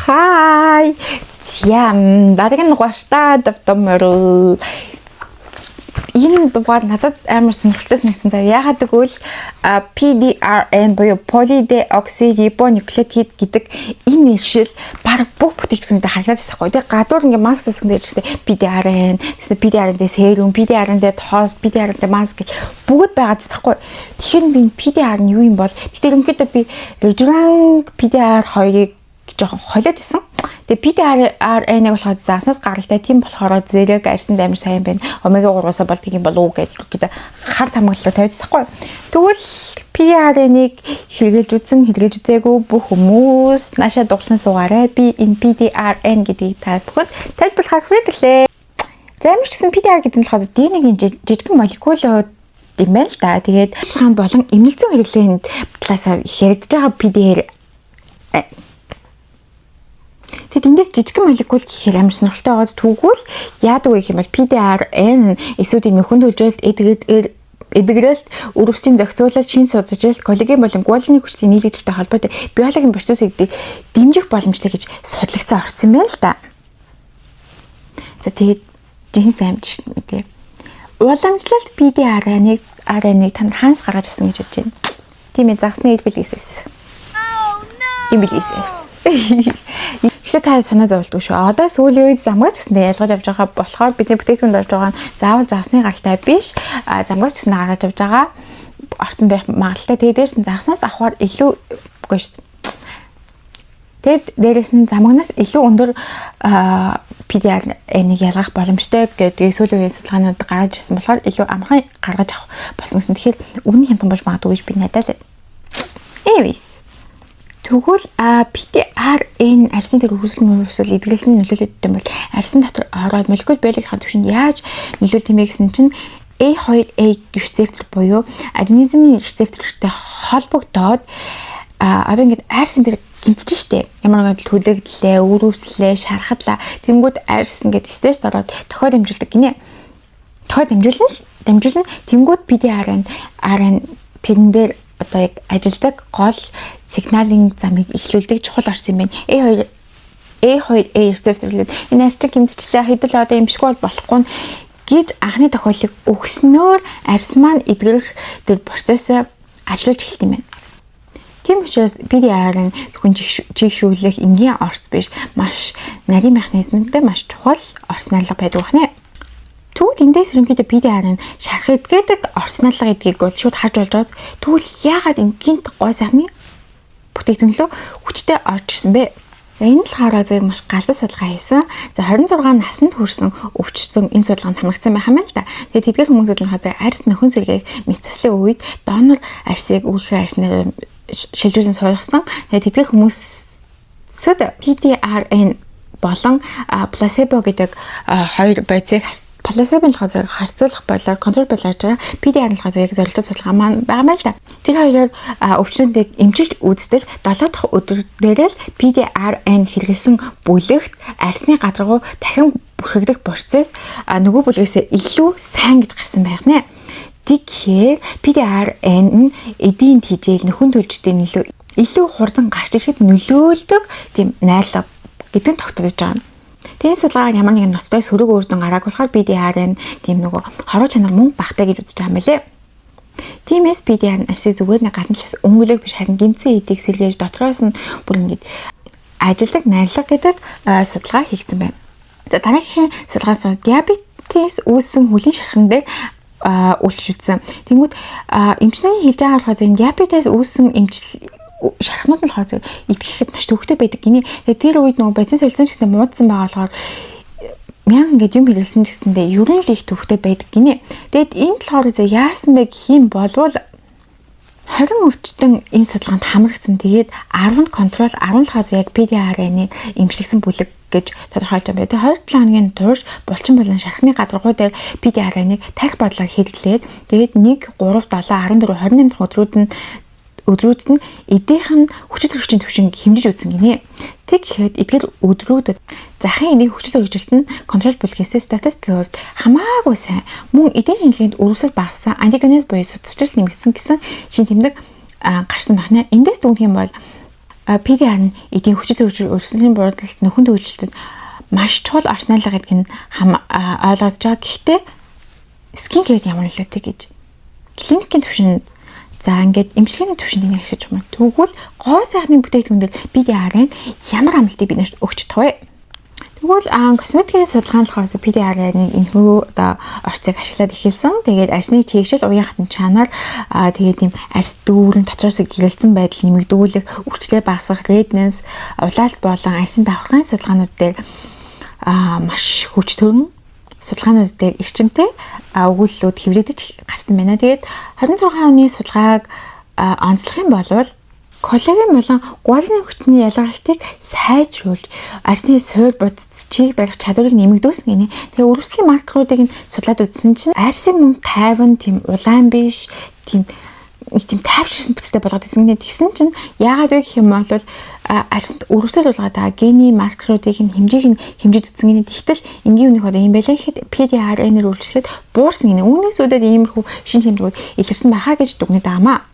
Хай. За, дараагийн дугаартаа давтамрал. Энэ дугаар надад амар сонирхолтой санагдсан заяа. Яагаад гэвэл PDRN буюу polydeoxyribonucleotide гэдэг энэ нэршил баг бүх бүтээгдэхүүнүүдэд харагдаад байсан байхгүй. Тэгээ гадуур ингээ маск засган дээр ирсэн PDRN, тэгсэн PDRN-тэй serum, PDRN-тэй тоос, PDRN-тэй маск гэх бүгд байгаад байсан байхгүй. Тэгэхээр би PDRN юу юм бол, тэгэхээр ерөнхийдөө би Rejuran PDR 2-ыг жоохон холиод исэн. Тэгээ PDRN-ыг болохоор загаснаас гаралтай, тийм болохоор зэрэг арьсанд амар сайн байна. Омега 3-аас болдог юм болов уу гэдэг ерөнхийдөө хар тамгаглал тавьчихсан байхгүй. Тэгвэл PDRN-ыг хэрэглэж үзсэн, хэрэглэж үзээгүй бүх хүмүүс наашаа дуглан суугаарай. Би энэ PDRN гэдгийг та бүхэнд тайлбарлахаар хүрээлээ. За, ямар ч гэсэн PDR гэдэг нь болохоор DNA-ийн жижигэн молекулууд юм байна л да. Тэгээд хаан болон эмнэлэг зүйн хэрэглээнд талаас их яригдж байгаа PDR. Тэгэд эндээс жижигэн молекул гэхээр амар сонирхолтой байгааз, түүгүүл яадаг вэ гэх юм бол PDRN эсүүдийн нөхөн төлжөлт, эдгэрэлт, үр өвсдийн зохицуулалт, шинж судажралт, коллаген болон гуалины хүчлийн нийлэгдэлтэй холбоотой биологийн процессыг дэмжих боломжтой гэж судлагдсан орсон юм байна л да. За, тэгээд жинхэнэ сайн биш мэдээ. Уламжлалт PDRN-ыг RN-ыг та нар хаанаас гаргаж авсан гэж бодож байна? Тийм ээ, загасны эр бэлгээсээс. Эм бэлгээсээс. Гэхдээ та санаа зовлтгүй шүү. Одоо сүүлийн үед замгаач гэсэндээ ялгаж авч байгаа болохоор бидний бүтээгдэхүүнд орж байгаа нь заавал загасны гаралтай биш. А замгаач гэсэндээ гаргаж авч байгаа орсон байх магадлалтай. Тэгээд дээрс нь загаснаас авахар илүү үгүй шүү. Тэгэд дээрээс нь замгнаас илүү өндөр PDR-ыг ялгах боломжтой гэдэг сүүлийн үеийн судалгаанууд гаргаж ирсэн болохоор илүү амархан гаргаж авах болсон гэсэн. Тэгэхээр үнэн хямдхан болж магадгүй гэж би найдаа л. Anyways. Тэгвэл PDRN арьсан дээр үүсэл мөрөсөл эдгэрэлтэнд нөлөөлөд юм бол арьсан дотор ороод молекул биологийн түвшинд яаж нөлөөлдөг юм бэ гэсэн чинь A2A рецептор буюу аденозины рецептортой холбогдоод, одоо ингээд арьсан дээр гэмтэж штэ. Ямар нэгэн түлэгдлээ, өрөвслээ, шархадлаа. Тэнгүүд арьс ингээд стресс ороод тохио дамжуулдаг гинэ. Тохио дамжуулна л дамжуулна. Тэнгүүд PDRN RN тэрэн дээр одоо яг ажилдаг гол сигналын замыг эхлүүлдэг чухал орсон юм байна. A2 A2A рецептор гэдэг энэ арьс чинь гэмтчихлээ, хэдэл одоо эмшгүй бол болохгүй гэж анхны тохиолдлыг өгснөөр арьс маань эдгэрэх тэр процессоо ажиллуулж эхэлт юм байна. Тийм учраас PDR нь зөвхөн чийгшүүлэх энгийн орц биш, маш нарийн механизмтай маш чухал орц найрлага байдаг байна. Тэгвэл эндээс ерөнхийдөө PDR нь шарх эдгээдэг орц найрлага гэдгийг бол шууд харж болж байгаа. Тэгвэл яагаад энэ гинт гой сайхны бүтээгдэхүүн лөө хүчтэй орж ирсэн бэ? Энэ болохоор зэрэг маш галзуу судалгаа хийсэн. За, 26 насанд хүрсэн өвчтөн энэ судалгаанд хамрагдсан байх юм л да. Тэгээд тэдгэр хүмүүсүүд нь зэрэг арьс нөхөн сэргээх мэс заслын үед донор арьсыг үүрхэн арьснаар шилжүүлэн суулгасан. Тэгээд тэдгэр хүмүүсэд PDRN болон плацебо гэдэг хоёр бодисыг, плацебо нь болохоор зэрэг харьцуулах бодлоор control бодлоор байгаа. PDR нь болохоор яг зорилттой судалгаа маань байгаа юм л да. Тэр хоёроор өвчтөндийг эмчилж үзтэл 7 дахь өдөр дээрээ л PDRN хэрэглэсэн бүлэгт арьсны гадаргуу дахин бүрхэгдэх процесс нөгөө бүлгээсээ илүү сайн гэж гарсан байх нэ. Тэгэхээр PDRN нь эдийн тижэл, нөхөн төлжтэй нөлөө илүү хурдан гарч ирэхэд нөлөөлдөг тийм найрлага гэдэг нь тогтгож байгаа юм. Тийм судалгаагаар ямар нэгэн ноцтой сөрөг үр дүн гарааг болохоор PDRN тийм нөгөө хоруу чанар мөн багтай гэж үзэж байгаа юм байлээ. Тиймээс PDRN арьсыг зүгээр нэг гадна талаас өнгөлөг биш, харин гэмтсэн эдийг сэргээж дотроос нь бүр ингэж ажилдаг найрлага гэдэг судалгаа хийгдсэн байна. За, дараагийн судалгаа диабетес үүссэн хөлийн шархан дээр үйлчилж үзсэн. Тэнгүүд эмчнэрийн хэлж байгаа болохоор энэ диабетес үүссэн эмчил шархнууд нь болохоор идэхэд маш төвөгтэй байдаг гинэ. Тэгээ тэр үед нөгөө бодисын солилцсон ч гэсэн муудсан байгаа болохоор мянга ингээд юм хэрэглэсэн ч гэсэндээ ер нь л их төвөгтэй байдаг гинэ. Тэгээд энэ болохоор зэ яасан бэ гэх юм болвол 20 өвчтөн энэ судалгаанд хамрагдсан. Тэгээд 10 control, 10 болохоор яг PDRN-ыг эмчилсэн бүлэг гэж тодорхойлж байгаа юм байна. Тэгээд 27 хоногийн турш булчин болон шархны гадаргуу дээр PDRN-ыг тархи бодлогоор хэрэглээд, тэгээд 1, 3, 7, 14, 28 дахь өдрүүд нь эдийнх нь хүчит төрөгчийн түвшинг хэмжиж үзсэн гинэ. Тэгэхэд эдгээр өдрүүдэд захын эдийн хүчит өргөжлөлт нь control бүлгээсээ статистикийн хувьд хамаагүй сайн. Мөн эдийн шинжилгээнд өрөвсөл багассан, ангиогенез буюу судасчлал нэмэгдсэн гэсэн шинэ тэмдэг гарсан байна. Эндээс дүгнэх юм бол PDR нь эдийн хүчил хөгжил, өрсөлдөлийн буудалд, нөхөн төгөлөлтөд маш чухал орсноолоо гэдгийг нь ойлгож байгаа. Гэхдээ skin care ямар нөлөөтэй гэж клиникийн түвшинд, за, ингээд эмчилгээний түвшинд энийг ашиглаж байна. Тэгвэл гоо сайхны бүтээгдэхүүн дээр PDRN ямар амлалтыг бид нарт өгч чадах вэ? Тэгвэл косметикийн судалгаа нь болохоор PDRN-ыг энэхүү одоо орцыг ашиглаад эхэлсэн. Тэгээд арьсны чийгшил, уян хатан чанар, тэгээд тийм арьс дүүрэн, дотроос гэрэлтсэн байдал нэмэгдүүлэх, үрчлээ багасгах, redness, улаалт болон арьсны давхаргын судалгаанууд дээр маш хүч төрөн судалгаанууд дээр эрчимтэй өгүүлэлүүд хэвлэгдэж гарсан байна. Тэгээд 26 оны судалгааг онцлох юм бол коллаген болон гуалины хүчний ялгарлтыг сайжруулж, арьсны суур бодис, чийг барих чадварыг нэмэгдүүлсэн гинэ. Тэгээ өрөвслийн маркеруудыг нь судлаад үзсэн чинь арьсыг мөн тайван, тийм улаан биш, тийм нэг тийм тайвширсан бүтцтэй болгоод ирсэн гинэ. Тэгсэн чинь яагаад вэ гэх юм бол арьсанд өрөвсөл болгоод байгаа гений маркеруудыг нь хэмжээг нь хэмжиж үзсэн гинэ. Тэгтэл энгийн үнийх одоо юм байлаа гэхэд PDRN-ээр үйлчлэхэд буурсан гинэ. Үүнээс үүдээд иймэрхүү шин чимдгүүд илэрсэн байхаа гэж дүгнэт байгаамаа.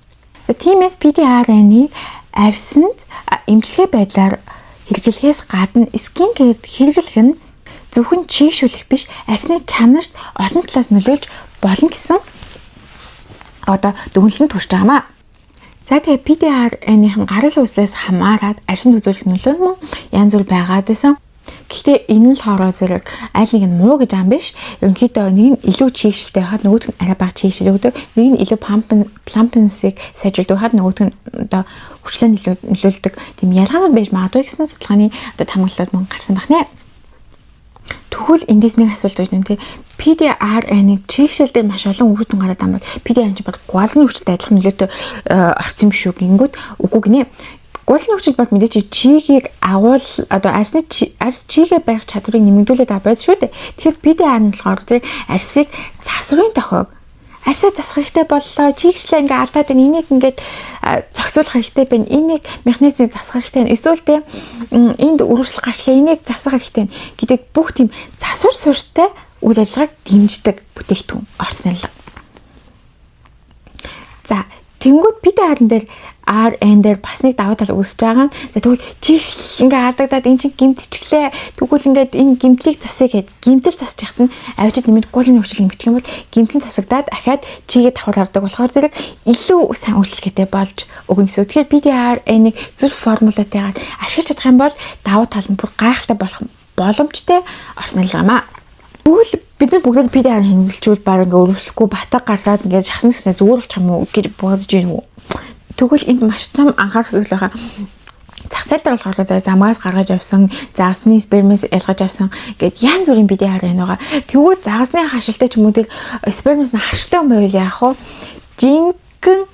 Тиймээс PDRN-ийг арьсанд эмчилгээ байдлаар хэрэглэхээс гадна skin care-д хэрэглэх нь зөвхөн чийгшүүлэх биш, арьсны чанарт олон талаас нөлөөлж болно гэсэн одоо дүгнэлтэнд хүрч байгаамаа. За, тэгээ PDRN-ийн гарал үүслээс хамаарат арьсанд үзүүлэх нөлөө нь мөн янз бүр байгаад байсан. Гэхдээ энэ нь болохоор зэрэг аль нэг нь муу гэж юм биш. Ерөнхийдөө нэг нь илүү чийгшилтэй байхад нөгөөх нь арай бага чийгшил өгдөг. Нэг нь илүү plumpness-ыг сайжруулдаг хаад нөгөөх нь одоо хүчлээ нөлөөлдөг. Тийм ялгаанууд байж магадгүй гэсэн судалгааны одоо таамаглалууд мөн гарсан байна. Тэгвэл эндээс нэг асуулт байж байна, тий. PDRN-ыг чийгшил дээр маш олон үр дүн гараад байгаа юм бол PDRN чинь баг гуалны хүчтэй адилхан нөлөөтэй орсон юм биш үү гингүүд үгүй гинэ. Гуалны хүчил баг мэдээч чигийг агуул, одоо арьсны арьс чигээ барих чадварыг нэмэгдүүлээд байгаа байд шүү дээ. Тэгэхээр PDRN болохоор зэрэг арьсыг засварын тохиог, арьсаа засах хэрэгтэй боллоо. Чийгшлээ ингээ алдаад байна. Энийг ингээд зохицуулах хэрэгтэй байна. Энийг механизмыг засах хэрэгтэй байна. Эсвэл те энд өрөвсөл гарчлаа. Энийг засах хэрэгтэй байна гэдэг бүх тийм засвар суурьтай үйл ажиллагааг дэмждэг бүтээгдэхүүн орц нэлэг. За, тэнгүүд PDRN дээр RN дээр бас нэг давуу тал үүсэж байгаа нь тэгвэл чийгшил ингээ алдагдаад эн чинь гэмтчихлээ. Тэгвэл ингээд энэ гэмтлийг засъя гэд гэмтэл засч яхад нь авчид нэмэд гуйлын хүчил нэмчих юм бол гэмтэл засагдаад ахаад чигээ давхар авдаг болохоор зэрэг илүү сайн үйлчлэгээтэй болж өгнө гэсэн. Тэгэхээр PDRN-ыг зөв формулатайгаар ашиглаж чадах юм бол давуу тал нь бүр гайхалтай болох боломжтой орсон юм аа. Тэгвэл бид нар бүгд PDRN хэрэглэчихвэл баг ингээ өрөвслөхгүй батга гарлаад ингээд шахсан гэснээр зүгээр болчих юм уу гэж бодож байна уу? Тэгвэл энд маш том анхаарах зүйл байгаа. Зах зээл дээр болохоор замгаас гаргаж авсан, загасны спермээс ялгаж авсан гэд янз бүрийн PDRN байгаа. Тэгвэл загасны хашилтай ч юм уу тэр спермээс нь харштай юм байвал яах вэ? Жинхэнэ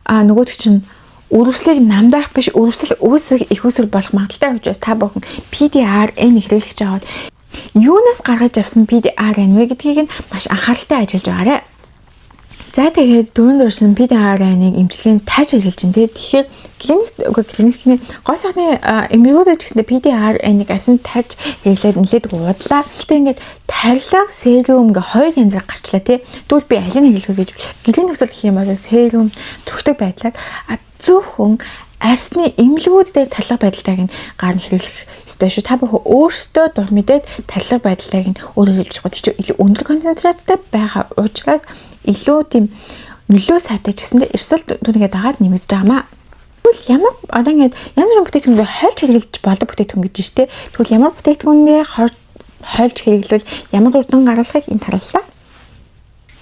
нөгөөдөг чинь өрөвслийг намдаах биш, өрөвсөл үүсэх их үүсвэр болох магадлалтай учраас та бүхэн PDRN хэрэглэж байгаа бол юунаас гаргаж авсан PDRN вэ гэдгийг нь маш анхааралтай ажиллаж байгаарай. За, тэгээд дөрөв дурсан PDRN-ыг эмчилгээнд тааж хэрэглэж байна те. Тэгэхээр клиник, үгүй, клиникний гоо сайхны эмнэлгүүдэд ч гэсэндээ PDRN-ыг арьсанд тааж хэрэглээд нэлээд удлаа. Гэтэ ингээд тарилга, serum гэ хоёр янзаар гарчлаа те. Тэгвэл би алийг хэрэглэх вэ гэж гэрлийн нөхцөл гэх юм бол serum түрхдэг байдлаар, зөвхөн арьсны эмнэлгүүд дээр тарилга байдлайг нь гар нь хэрэглэх ёстой шүү. Та бүхэн өөрсдөө дур мэдээд тарилга байдлайг нь өөрөө хэрэглэж байгаа. Тэр чинь илүү өндөр концентрацтай байгаа учраас илүү тийм нөлөө сайтай ч гэсэндээ эрсдэл түүнийгээ дагаад нэмэгдэж байгаа маа. Тэгвэл ямар одоо ингээд янз бүрийн бүтээгдэхүүнээ хольж хэрэглэж болдог бүтээгдэхүүн гэж штэ. Тэгвэл ямар бүтээгдэхүүнээ хольж хэрэглвэл ямар үр дүн гаргахыг энэ тарлаа.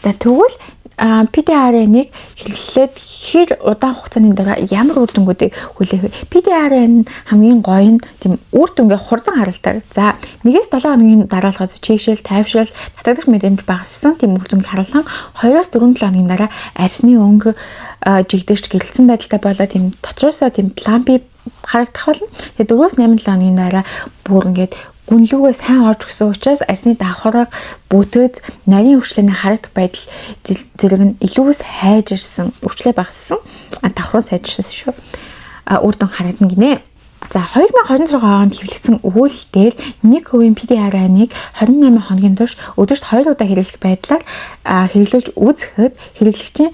За, тэгвэл PDRN-ыг хэрэглээд хэр удаан хугацааны дараа ямар үр дүнгуудыг хүлээх вэ? PDRN хамгийн гоё нь тийм үр дүнгээ хурдан харуулдаг. За, 1-7 хоногийн дараа болохоор чийгшил, тайвшрал, татагдах мэдрэмж багассан тийм үр дүнг харуулсан. 2-4-7 хоногийн дараа арьсны өнгө жигдэрч гэрэлтсэн байдалтай болоо тийм дотроосоо тийм plumpy харагдах болно. Тэгээ 4-8 7 хоногийн дараа бүр ингээд гүнлүүгээ сайн орж өгсөн учраас арьсны давхарга, бүтэц, нарийн өвчлөний харагдах байдал зэрэг нь илүү сайжирсан, өвчлөө багассан, давхруу сайжирсан шүү. Үр дүн харагдана гинэ. За, 2026 онд хэвлэгдсэн өгүүлэлтээр 1% PDRN-ыг 28 хоногийн турш өдөрт 2 удаа хэрэглэх байдлаар хэрэглүүлж үзэхэд хэрэглэгчийн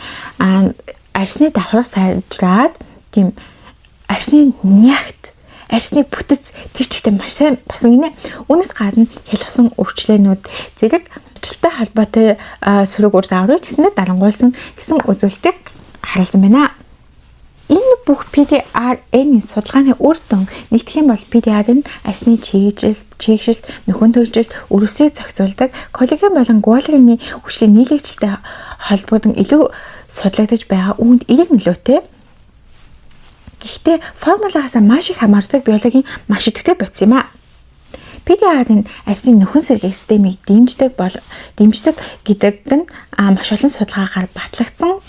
арьсны давхарга сайжраад тийм Арьсны нягт, арьсны бүтэц тэр чигтээ маш сайн басан гинэ. Үүнээс гадна хялгасан өвчлөөнүүд зэрэг ажилтай холбоотой сөрөг үр дагаврыг ч гэсэндээ дарангуйлсан гэсэн үзүүлэлтийг харуулсан байна. Энэ бүх PDRN-ийн судалгааны үр дүн нэгдэх юм бол PDRN арьсны чийгшилт, чийгшилт, нөхөн төлжилт, өрөвсийг зохицуулдаг, коллаген болон гуалины хүчлийн нийлэгдэлтэй холбогдсон илүү судлагдаж байгаа, үүнд эерэг нөлөөтэй. Гэхдээ формулагаас маш их хамаардаг биологийн маш идэвхтэй бодис юм а. PDRN арьсны нөхөн сэргээх системийг дэмждэг бол дэмждэг гэдэг нь маш олон судалгаагаар батлагдсан.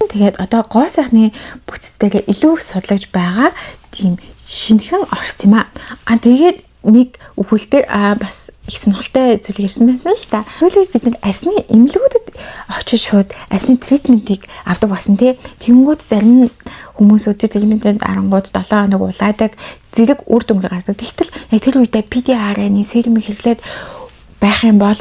Тэгээд одоо гоо сайхны бүтцтэйгээ илүү судлаж байгаа тийм шинэхэн орц юм а. А тэгээд нэг өгүүлэлтээр бас их сонирхолтой зүйл ирсэн байсан л та. Сүүлийн бид нар арьсны эмнэлгүүдэд очиж шууд арьсны treatment ийг авдаг болсон, тий. Тэнгүүд зарим хүмүүсүүд treatment энд арангууд 7 хоног улаадаг зэрэг үр дүнгээ гаргадаг. Тэгтэл яг тэр үедээ PDRN-ийн serum ыг хэрэглээд байх юм бол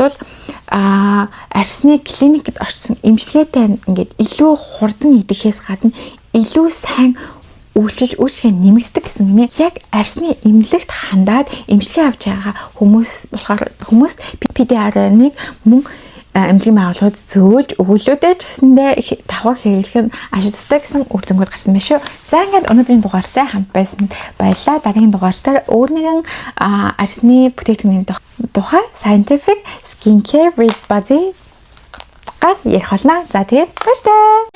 арьсны клиникэд очсон эмчилгээтэй ингээд илүү хурдан идэхээс гадна илүү сайн үйлчилж, үйлчлэгээ нэмэгддэг гэсэн гинэ. Яг арьсны эмнэлэгт хандаад эмчилгээ авч байгаа хүмүүс болохоор хүмүүс PDRN-ыг мөн эмнэлгийн байгууллагууд зөөлж өгүүлүүдээ ч гэсэндээ давхар хэрэглэх нь ашигтай гэсэн үр дүнгууд гарсан байна шүү. За, ингээд өнөөдрийн дугаартай хамт байсан баярлалаа. Дараагийн дугаартаар өөр нэгэн арьсны бүтээгдэхүүний тухай scientific skincare with body гар ярих болно. За, тэгээд баяртай.